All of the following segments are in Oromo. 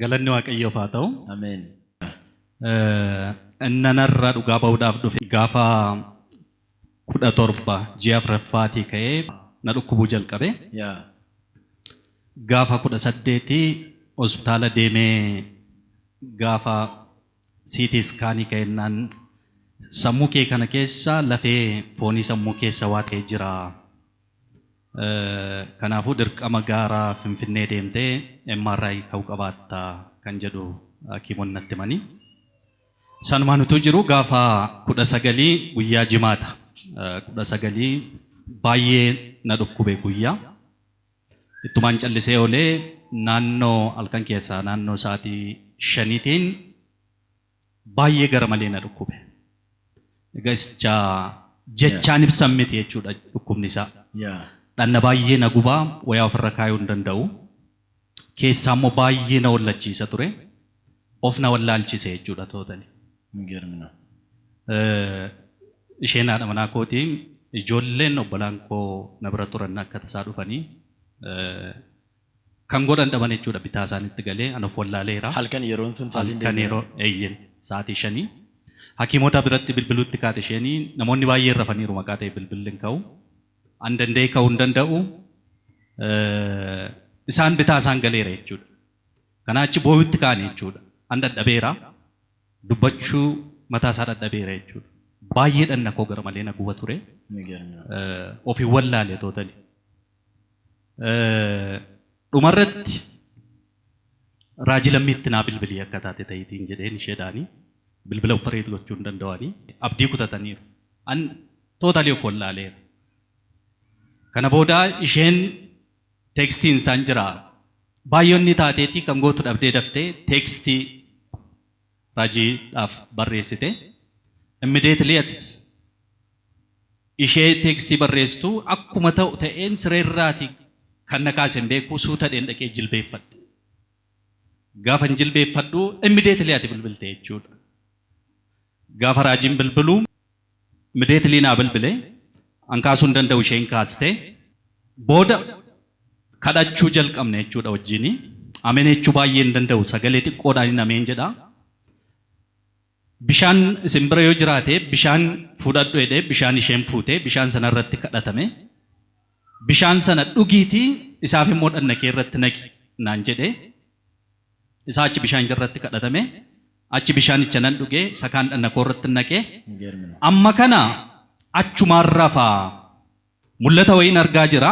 Galanni Waaqayyoof haa ta'u. Ameen. Innanarra dhugaa ba'uudhaaf dhufe gaafa 17 ji'a afuraffaatii ka'ee na dhukkubuu jalqabe. Yaa. Gaafa 18 hospitaala deemee gaafa CT scaanii ka'ennaan sammuu kee kana keessa lafee foonii sammuu keessa waa ta'ee jira. Kanaafuu dirqama gaara Finfinnee deemtee MRI ka'uu qabaatta kan jedhu hakiimonni natti himanii. Sanumaan utuu jiru gaafa 19 guyyaa Jimaata. 19 baay'ee na dhukkube guyyaa. Ittumaan callisee oolee naannoo halkan keessaa naannoo sa'aatii 5tiin baay'ee gara malee na dhukkube. Egaa isicha jechaan ibsan miti jechuudha dhukkubni isaa. Dhanna baay'ee na gubaa, wayaa ofirra kaayuu hin danda'u. Keessaa immoo baay'ee na hollachiisa ture. Of na wallaalchise jechuudha tootali. Isheen haadha manaa kootii, ijoolleen obbolaan koo na bira turan akka tasaa dhufanii kan godhan dhaban jechuudha, bitaa isaanitti galee an of wallaaleera. Halkan yeroon sun sa'aatiin Halkan yeroo eeyyen sa'aatii 5 hakiimota biratti bilbiluutti kaate isheenii, namoonni baay'een rafaniiru maqaa ta'e bilbilli hin ka'u. An danda'ee ka'uu hin danda'u. Isaan bitaa isaan galeera jechuudha. Kanaa achi boo'utti ka'an jechuudha. An dadhabeera. Dubbachuu mataa isaa dadhabeera jechuudha. Baay'ee dhanna koo gara malee na guba ture. Of hin wallaale tootali. Dhumarratti Raajii Lammiitti naa bilbilii akka taate ta'iitiin jedheen isheedhaanii bilbila operate gochuu hin danda'anii abdii kutataniiru. An totally of wallaaleera. Kana booda isheen teekstiin isaan jira. Baay'oonni taateetii kan gootu dhabdee daftee teekstii raajiidhaaf barreessite. Immediately atis ishee teekstii barreessitu akkuma ta'u ta'een sireerraati kan na kaase hin beeku, suutadheen dhaqee jilbeeffadhe. Gaafan jilbeeffadhu immediately ati bilbilte jechuudha. Gaafa raajiin bilbilu immediately naa bilbile, an kaasuu hin danda'u, isheen kaaste. Booda kadhachuu jalqabne jechuudha wajjini. Ameen jechuu baay'ee hin danda'u, sagalee xiqqoodhaan ameen jedha. Bishaan isin bira yoo jiraate bishaan fudhadhu jedhee, bishaan isheen fuute, bishaan sana irratti kadhatame. Bishaan sana dhugiitii isaaf immoo dhanna kee irratti naqi naan jedhe. Isaa achi bishaan irratti kadhatame. Achi bishaanicha nan dhuge, isa kaan dhanna koo irratti naqe. Amma kana achumaan rafaa. Mul'ata wayiin argaa jira.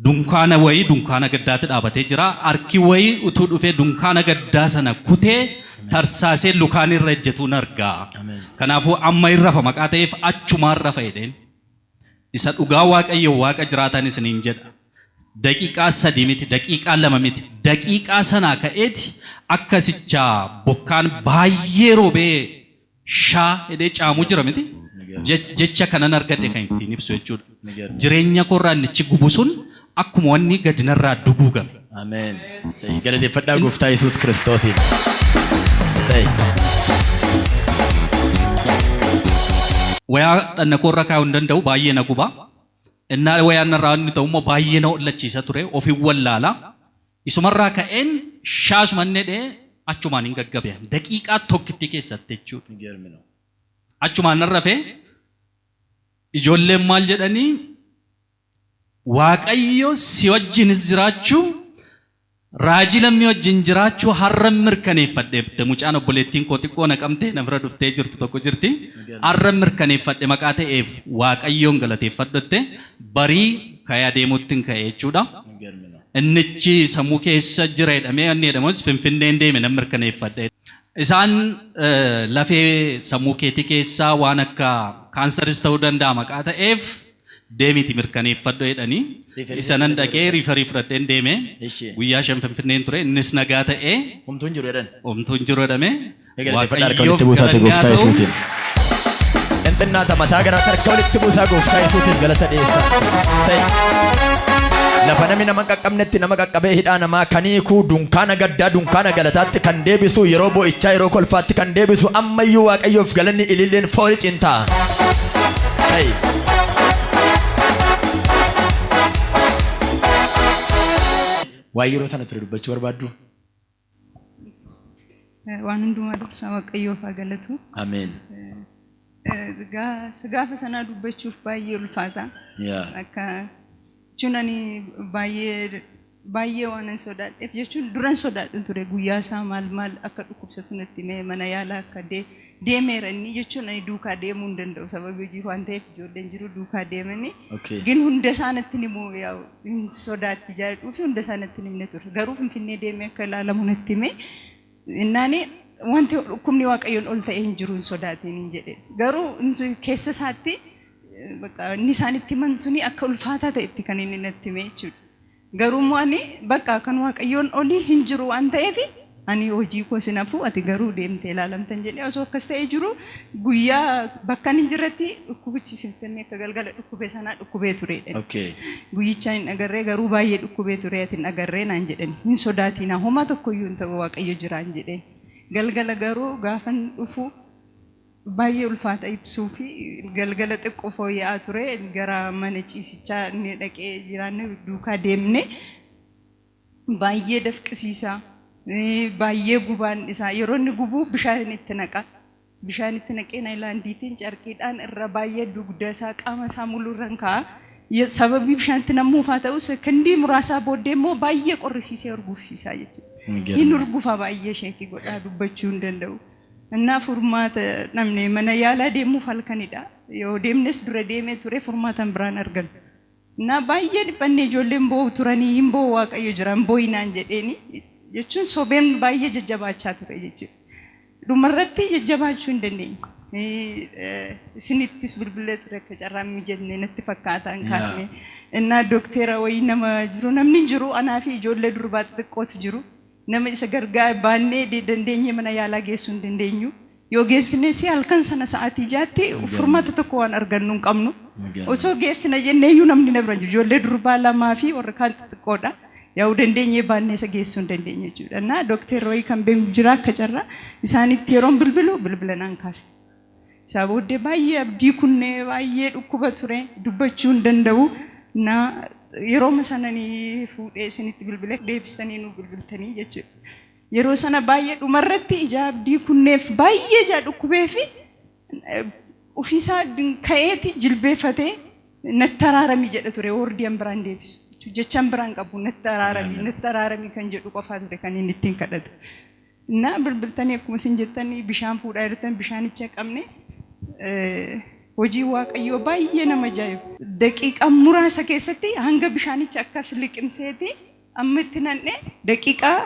Dunkaana wayii dunkaana gaddaatti dhaabatee jira. Harki wayii utuu dhufee dunkaana gaddaa sana kutee tarsaasee lukaan irra ejjetuun argaa. Kanaafuu amma hin rafa maqaa ta'eef achumaan rafa jedheen. Isa dhugaa Waaqayyo Waaqa jiraataan isiniin jedha. Daqiiqaa 3 miti, daqiiqaa 2 miti, daqiiqaa sanaa ka'eeti akkasicha bokkaan baay'ee roobee shaa jedhee caamuu jira miti. Jecha kanan argadhe kan ittiin ibsu jechuudha. Jireenya koorraa innichi gubu sun akkuma wanni gadi narraa duguugame. Ameen. Say. Galateeffadhaa Gooftaa Yesuus Kiristoosiin. Say. Wayaa dhanna koorra kaa'uu hin danda'u, baay'ee na guba. Innaa wayaan narraa inni ta'u immoo baay'ee na hollachiisa ture, ofin wallaala. Isumarraa ka'een shaasuma inni jedhee achumaan hin gaggabe. Daqiiqaa tokkittii keessatti jechuudha. Achumaan nan rafee, ijoolleen maal jedhanii, Waaqayyo si wajjinis jiraachuu, Raajii Lammii wajjin jiraachuu har'an mirkaneeffadhe jette. Mucaan obboleettiin koo xiqqoo Naqamtee na bira dhuftee jirtu tokko jirti. Har'an mirkaneeffadhe maqaa ta'eef Waaqayyoon galateeffadhu jette. Barii ka'ee adeemuuttin ka'e jechuudha. Innichi sammuu keessa jira jedhamee wanni jedhamus Finfinneen deeme nan mirkaneeffadhe. Isaan lafee sammuu keetii keessaa waan akka kaansaris ta'uu danda'a maqaa ta'eef deemiti mirkaneeffadhu jedhanii. Isa nan dhaqee riifarii fudhadheen deeme. Guyyaa 5 Finfinneen ture. Innis nagaa ta'ee. Homtuu hin jiru jedhan. Homtuu hin jiru jedhame. Galateeffadhaa harka walitti Waaqayyoof buusaati galanni haa gooftaa ta'u. Yesuusiin. Xinxinnaata mataa garaatti harka walitti buusaa gooftaa Yesuusiif galata dhiyeessaa. Say. Lafa namni nama hin qaqqabnetti nama qaqqabee hidhaa namaa kan hiiku, dunkaana gaddaa dunkaana galataatti kan deebisu, yeroo boo'ichaa yeroo kolfaatti kan deebisu, ammayyuu Waaqayyoof galanni ililleen foolii cintaa. Say. Waa'ee yeroo sana ture dubbachuu barbaaddu? Waan hundumaa dursaa Waaqayyoof haa galatu. Ameen. Gaafa sanaa dubbachuuf baay'ee ulfaata. Yaa. Akka jechuun ani baay'ee baay'ee waanan sodaadheef jechuun duran sodaadhu ture guyyaa isaa maal maal akka dhukkubsatu natti himee mana yaalaa akka deemeera inni jechuun ani duukaa deemuu hin danda'u sababii hojii waan ta'eef ijoolleen jiru duukaa deemanii. Okay. Gin hunda isaa natti himu yaa'u hin sodaatti jaadhuu fi hunda isaa natti hin himne ture. Garuu Finfinnee deemee akka ilaalamu natti hime. Innaani wanti dhukkubni Waaqayyoon ol ta'e hin jiru hin sodaatiin hin jedhe. Garuu keessa isaatti bakka inni isaanitti himan suni akka ulfaataa ta'etti kan inni natti hime jechuudha. Garuu immoo ani bakka kan Waaqayyoon olii hin jiru waan ta'eef ani hojii koo sin hafu ati garuu deemtee ilaalamtan jedhee osoo akkas ta'ee jiru guyyaa bakka inni hin jirretti dhukkubichi Finfinnee akka galgala dhukkubee sanaa dhukkubee turedha. Okay. Guyyicha hin agarree garuu baay'ee dhukkubee ture ati hin agarree naan jedhan hin sodaatinaa homaa tokkoyyuu hin ta'u Waaqayyo jiraan jedheen. Galgala garuu gaafan dhufu baay'ee ulfaata ibsuu fi galgala xiqqoo fooyya'aa ture gara mana ciisichaa inni dhaqee jiraanne duukaa deemne baay'ee dafqisiisaa baay'ee gubaan isaa yeroo inni gubuu bishaan itti naqa. Bishaan itti naqee naayilaandiitiin carqiidhaan irra baay'ee dugda isaa qaama isaa muluu irraan kaa'a. Sababii bishaan itti nammuufaa ta'us sekondii muraasaa booddee immoo baay'ee qorrisiisee urgufsiisaa jechuudha. Hin urgufa baay'ee sheekii godhaa dubbachuu hin danda'u. Innaa furmaata namni mana yaalaa deemuuf halkanidha. Yoo deemnes dura deemee ture furmaatan biraan argatu. Innaa baay'ee dhiphannee ijoolleen boo'u turanii hin boo'u Waaqayyo jira hin boo'inaan jedheeni jechuun sobeen baay'ee jajjabaachaa ture jechuudha. Dhumarratti jajjabaachuu hin dandeenye. Isinittis bilbilee ture akka carraan mijatne natti fakkaata hin kaasne. Innaa dookteera wayii nama jiru namni hin jiru anaa fi ijoollee durbaa xixiqqootu jiru. Nama isa gargaar baannee dandeenyee mana yaalaa geessuu hin dandeenyu. Yoo geessines halkan sana sa'aatii 6tti furmaata tokko waan argannu hin qabnu. Osoo geessina jenneeyyuu namni na bira hin jiru. Ijoollee durbaa lamaa fi warra kaan xixiqqoodha. Yaa'u dandeenyee baannee isa geessuu hin dandeenyu jechuudha. Innaa dookteerri wayii kan beeku jira akka carraa isaanitti yeroon bilbilu bilbila naan kaase. Isaa booddee baay'ee abdii kunnee baay'ee dhukkuba ture dubbachuu hin danda'u. Innaa yerooma sananii fuudhee isinitti bilbilee deebistanii nu bilbiltanii jechuudha. Yeroo sana baay'ee dhumarratti ija abdii kunneef baay'ee ija dhukkubee fi ofiisaa ka'eeti jilbeeffatee natti araarami jedha ture wordiyan biraan deebisu. Jechaan biraan qabu natti araarami natti araarami kan jedhu qofaa ture kan inni ittiin kadhatu. Innaa bilbiltanii akkuma isin jettanii bishaan fuudhaa jirtan bishaanicha qabne hojii Waaqayyoo baay'ee nama ajaa'ibu. Daqiiqaa muraasa keessatti hanga bishaanicha akkas liqimseeti amma itti nan'e daqiiqaa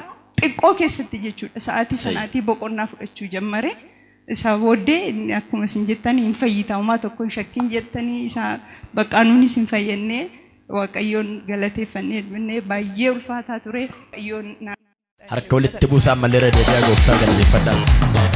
xiqqoo keessatti jechuudha. Sa'aatii sanaatii boqonnaa fudhachuu jammare. Isaa booddee inni akkuma isin jettanii hin fayyita homaa tokko hin shakkin jettanii isaa bakka nuunis hin fayyannee Waaqayyoon galateeffannee dhufnee baay'ee ulfaataa ture. Waaqayyoon Harka walitti buusaa ammallee irra deebi'aa gooftaa galateeffadhaa.